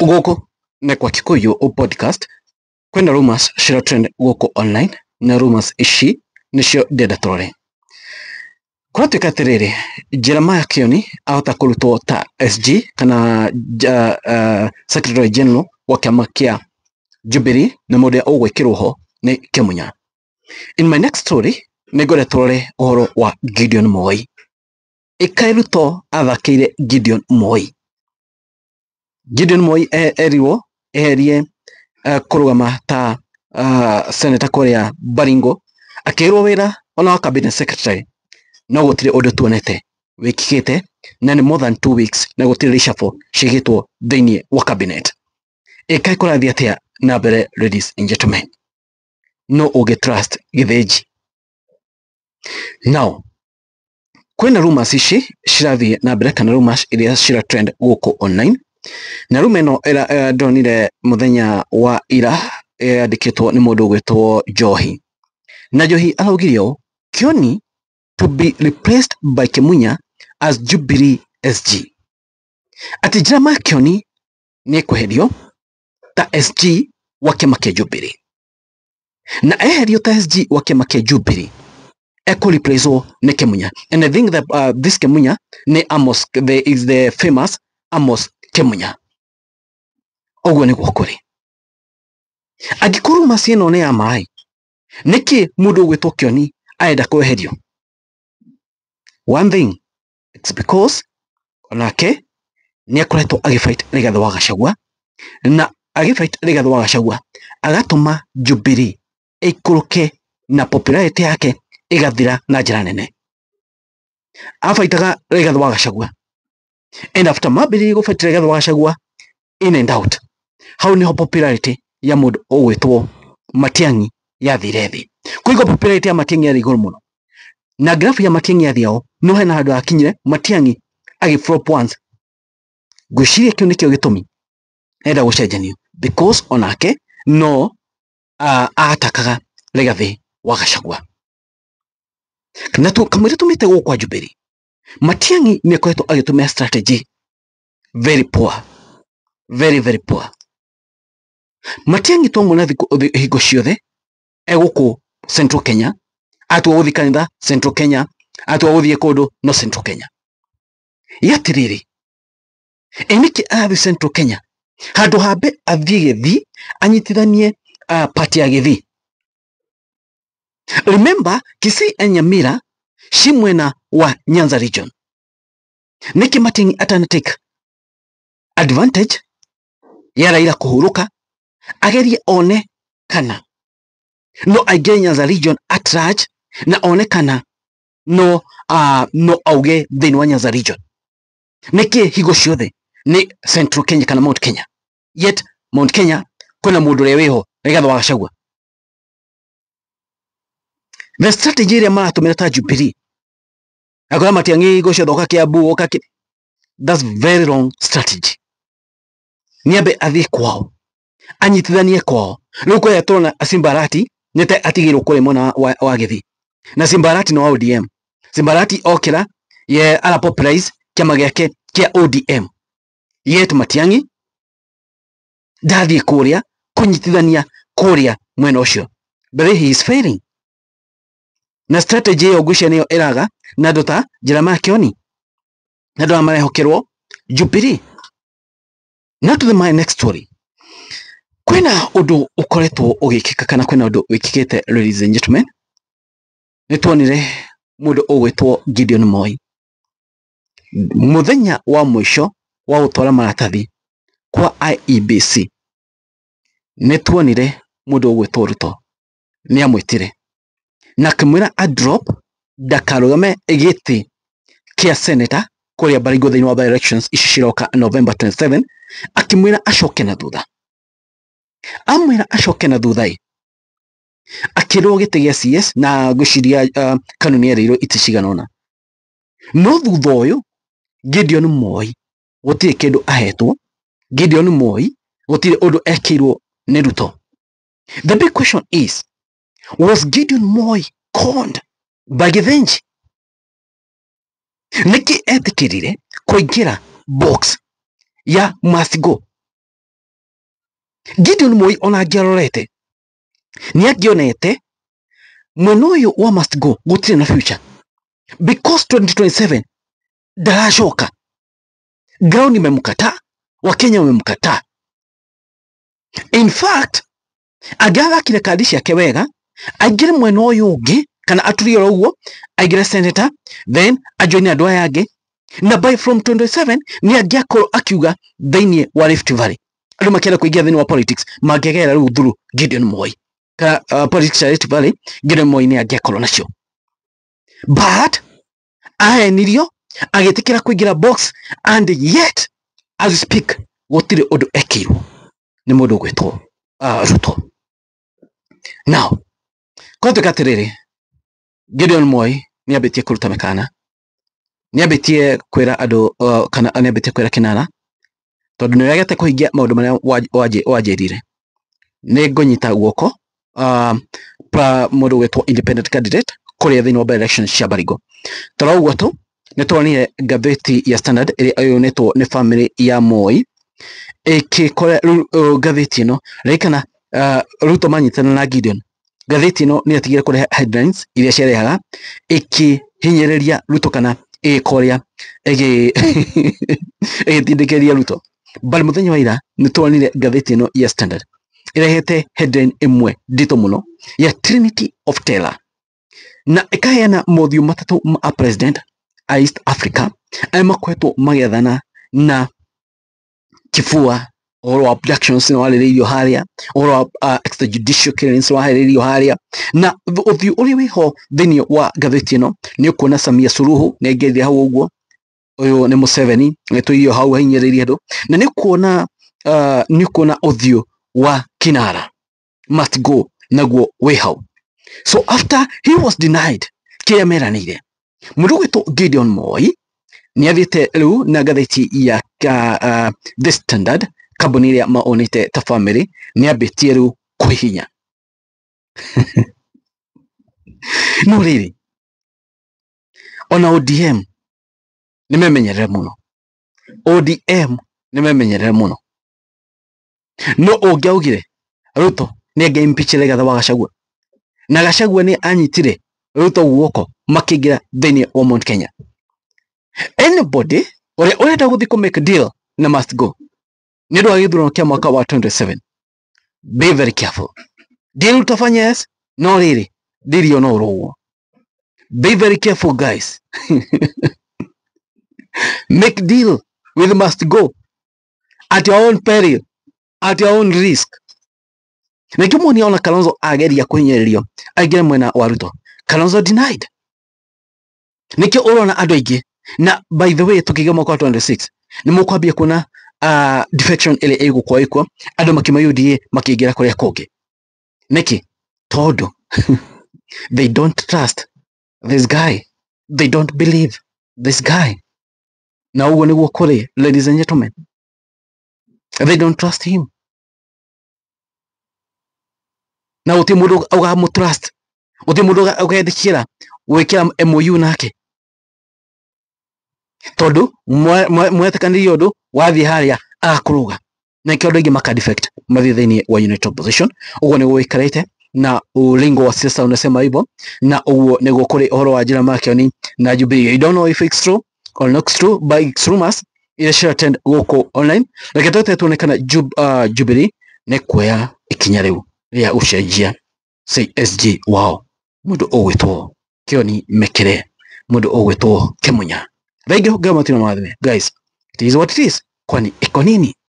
Gũkũ nĩ kwa Kikuyu Podcast. Kwĩna rumors cira trend gũkũ online, na rumors ici nĩcio ndĩrenda tũrore. Kũratuĩka atĩrĩrĩ, Jeremiah Kioni ahota kũrutwo ta SG kana Secretary General wa kĩama kĩa Jubilee, na mũndũ ũrĩa ũgwĩkĩrwo ho nĩ Kĩmunya. In my next story nĩ ngwenda tũrore ũhoro wa Gideon Moi. Ĩkaĩ Ruto athakĩire Gideon Moi. Gideon Moi erirwo eherie kũrũgama ta senator kũrĩa Baringo, akĩrwo wĩra ona wa cabinet secretary, no gũtirĩ ũndũ tuonete wĩkĩkĩte, na nĩ more than 2 weeks na gũtirĩ reshuffle ciĩkĩtwo thĩinĩ wa cabinet. Ĩkaĩ kũrathiĩ atĩa na mbere, ladies and gentlemen? No ũngĩ trust Gĩthĩnji? Now kwĩna rumors ici cirathiĩ na mbere, kana rumors iria cira trend gũkũ online, na rumor ĩno ndonire mũthenya wa ira yandĩkĩtwo nĩ mũndũ ũgwĩtwo Njohi, na Njohi araugire ũũ: "Kioni to be replaced by Kimunya as Jubilee SG." Atĩ Jeremiah Kioni nĩ ekweherio ta SG wa kĩama kĩa Jubilee, na eherio ta SG wa kĩama kĩa Jubilee ekũ-replacewo nĩ Kimunya. And I think that this Kimunya nĩ Amos, is the famous Amos Kimunya. Ũguo nĩguo kũrĩ. Angĩkorwo rumors ĩno nĩ ya maĩ, nĩkĩ mũndũ ũgwĩtwo Kioni arenda kweherio? One thing, it's because onake nĩ akoretwo agĩfight Rigathĩ wa Gachagua, na agĩfight Rigathĩ wa Gachagua agatũma Jubilee ĩikũrũke na popularity yake ĩgathira na njĩra nene. Abaitaga Rigathĩ wa Gachagua, and after mambĩrĩrie gũfight Rigathĩ wa Gachagua in and out, hau niho popularity ya mũndũ ũgwĩtwo Matiang'i yathire thĩ. Kũigua popularity ya Matiang'i yarĩ igũrũ mũno, na graph ya Matiang'i yathiao, no hena handũ hakinyire Matiang'i agĩ flop once. Ngwĩciria kĩu nĩkĩo gĩtũmi enda gũcenjanio, because onake no atakaga Rigathĩ wa Gachagua. Na tu kamũira tumĩte gũkũ kwa Jubilee, Matiang'i nĩ akoretwo agĩtũmĩra strategy very poor, very very poor. Matiang'i twamuona thikũ hingo ciothe egũkũ Central Kenya, atua gũthiĩ kanitha Central Kenya, atua gũthiĩ kũndũ no Central Kenya. Ĩ atĩrĩrĩ, ĩ nĩkĩ arathiĩ Central Kenya handũ hambe athiĩ Gĩthii anyitithanie party ya Gĩthii? Remember, Kisii and Nyamira ci mwena wa Nyanza region. Nĩkĩ Matiang'i atana take advantage ya Raila kũhurũka, agerie one kana no aingĩre Nyanza region at large, na one kana no auge thĩinĩ wa Nyanza region? Nĩkĩ hingo ciothe nĩ Central Kenya kana Mount Kenya? Yet Mount Kenya kwĩna mũndũ ũrĩa wĩho, Rigathĩ wa Gachagua. The strategy ĩrĩa maratũmĩra ta Jubilee akora Matiang'i hingo ciothe oka Kiambu oka ki, that's very wrong strategy. Nĩambe athiĩ kwao anyitithanie kwao. Rĩu kũrĩa tũrona Simba Arati nĩ ta atigĩirwo kũrĩa mwena wa Gĩthii, na Simba Arati nĩ wa ODM. Simba Arati okĩra ye ara popularize kĩama gĩake kĩa ODM, yet Matiang'i ndathiĩ kũrĩa kũnyitithania kũrĩa mwena ũcio, but he is failing. Na strategy ĩyo ngwĩciria nĩyo ĩraga na andũ ta Jeremiah Kioni na andũ arĩa marehokerwo Jubilee. Now to the my next story. Kwĩna ũndũ ũkoretwo ũgĩkĩka, kana kwĩna ũndũ wĩkĩkĩte, ladies and gentlemen. Nĩ tuonire mũndũ ũgwĩtwo Gideon Moi mũthenya wa mũico wa gũtwara maratathi kwa IEBC, nĩ tuonire mũndũ ũgwĩtwo Ruto nĩ amwĩtire na akĩmwĩra a drop, ndakarũgame gĩtĩ kĩa senator kũrĩa Baringo thĩinĩ wa by elections ici ciroka November 27, akĩmwĩra acoke na thutha. Amwĩra acoke na thutha ĩ, akĩrwo gĩtĩ gĩa CS, na ngwĩciria KANU nĩ erĩirwo itĩ cigana ũna. No thutha ũyũ Gideon Moi gũtirĩ kĩndũ ahetwo. Gideon Moi gũtirĩ ũndũ ekĩirwo nĩ Ruto. The big question is, was Gideon Moi conned by Githinji? Nĩkĩ etĩkĩrire kũingĩra box ya must go? Gideon Moi ona angĩarorete nĩ angĩonete mwena ũyũ wa must go gũtirĩ na future because 2027 ndaracoka. Ground imemkataa, Wakenya wamemkataa. In fact, angĩathakire kandi ciake wega aingĩre mwena ũyũ ũngĩ kana aturie oro ũguo aingĩre senator then ajoine andũ aya angĩ na by from 27 nĩ angĩakorwo akiuga thĩinĩ wa Rift Valley andũ makĩenda kũingĩra thĩinĩ wa politics mangĩgerera rĩu through Gideon Moi kana politics ya Rift Valley Gideon Moi nĩ angĩakorwo nacio, but ahenirio agĩtĩkĩra kũingĩra box and yet as we speak gũtirĩ ũndũ ekĩirwo nĩ mũndũ ũgwĩtwo Ruto. Now kwatuĩka atĩrĩrĩ, Gideon Moi nĩ ambĩtie kũruta mĩkana, nĩ ambĩtie kwĩra andũ kana nĩ ambĩtie kwĩra Kinara tondũ nĩ ũregete kũhingia maũndũ marĩa wanjĩrire, nĩ ngũnyita guoko mũndũ ũgwĩtwo independent candidate kũrĩa thĩinĩ wa by election cia Baringo. Toro ũguo tu nĩ tuonire ngathĩti ya Standard ĩrĩa ĩyũnĩtwo nĩ family ya Moi ĩkĩkora ngathĩti ĩno ririkana Ruto manyitana na Gideon, ngathĩti ĩno nĩ yatigire kũrehe headlines iria ciarehaga ĩkĩhinyĩrĩria Ruto kana ĩgĩkorĩa ĩgĩtindĩkĩrĩria Ruto. But mũthenya wa ira nĩ tuonire ngathĩti ĩno ya Standard ĩrehete headline ĩmwe nditũ mũno ya Trinity of Terror na ĩkaheana mothiũ matatũ ma president a East Africa arĩa makoretwo magĩathana na kibua. Ũhoro wa abductions nĩ warĩrĩirio harĩa, ũhoro wa extrajudicial killings nĩ warĩrĩirio harĩa, na ũthiũ ũrĩa wĩho thĩinĩ wa ngathĩti ĩno nĩ ũkuona Samia Suluhu nĩ aingĩrire hau ũguo, ũyũ nĩ Museveni nĩtũirio hau ahinyĩrĩirie andũ, na nĩ ũkuona nĩ ũkuona ũthiũ wa Kinara must go naguo wĩ hau. So after he was denied kĩrĩa meranĩire, mũndũ ũgwĩtwo Gideon Moi nĩ athiĩte rĩu na ngathĩti ya The Standard, kambuni ĩrĩa maonete ta family, nĩ ambĩtie rĩu kwĩhinya. No rĩrĩ, ona ODM nĩ memenyerere mũno, ODM nĩ memenyerere mũno. No ũngĩaugire Ruto nĩ angĩa impeach Rigathi wa Gachagua, na Gachagua nĩ anyitire Ruto guoko makĩingĩra thĩinĩ wa Mount Kenya. Anybody ũrĩa ũrenda gũthiĩ kũ make deal na must go nĩ ũndũ wa gĩthurano kĩa mwaka wa 27, be very careful. Deal utafanya yes, no rĩrĩ deal yo no ũrũgwo. Be very careful guys. Make deal with must go at your own peril, at your own risk. Nĩkĩo muonia ona Kalonzo ageria kũhinyĩrĩrio aingĩre mwena wa Ruto, Kalonzo denied. Nĩkĩo ũrona andũ aingĩ, na by the way tũkĩgĩa mwaka wa 26 nĩ mũkwambia kuona defection ĩrĩa ĩgũkorwo ĩkuo, andũ makiuma UDA makĩingĩra kũrĩa kũngĩ. Nĩkĩ? Tondũ they don't trust this guy, they don't believe this guy. Na ũguo nĩguo kũrĩ, ladies and gentlemen, they don't trust him. Na gũtirĩ mũndũ ũgamũ trust, gũtirĩ mũndũ ũgetĩkĩra gwĩkĩra MOU nake, tondũ mwetĩkanĩria ũndũ wathiĩ harĩa agakũrũga. Na nĩkĩo andũ aingĩ maka defect mathiĩ thĩinĩ wa United Opposition. Ũguo nĩguo gũikarĩte na ulingo wa siasa unasema hivyo, na ũguo nĩguo kũrĩ ũhoro wa Jeremiah Kioni na Jubilee. You don't know if it's true or not true, but it's rumors iria ciratrend gũkũ online. Reke twete tuone kana Jubilee nĩ kuoya ikinya rĩu rĩa gũcenjia CSG wao, mũndũ ũgwĩtwo Kioni Mekere, mũndũ ũgwĩtwo Kimunya. Thank you, Ngai matino mathime. Guys, it is what it is. Kwani iko nini?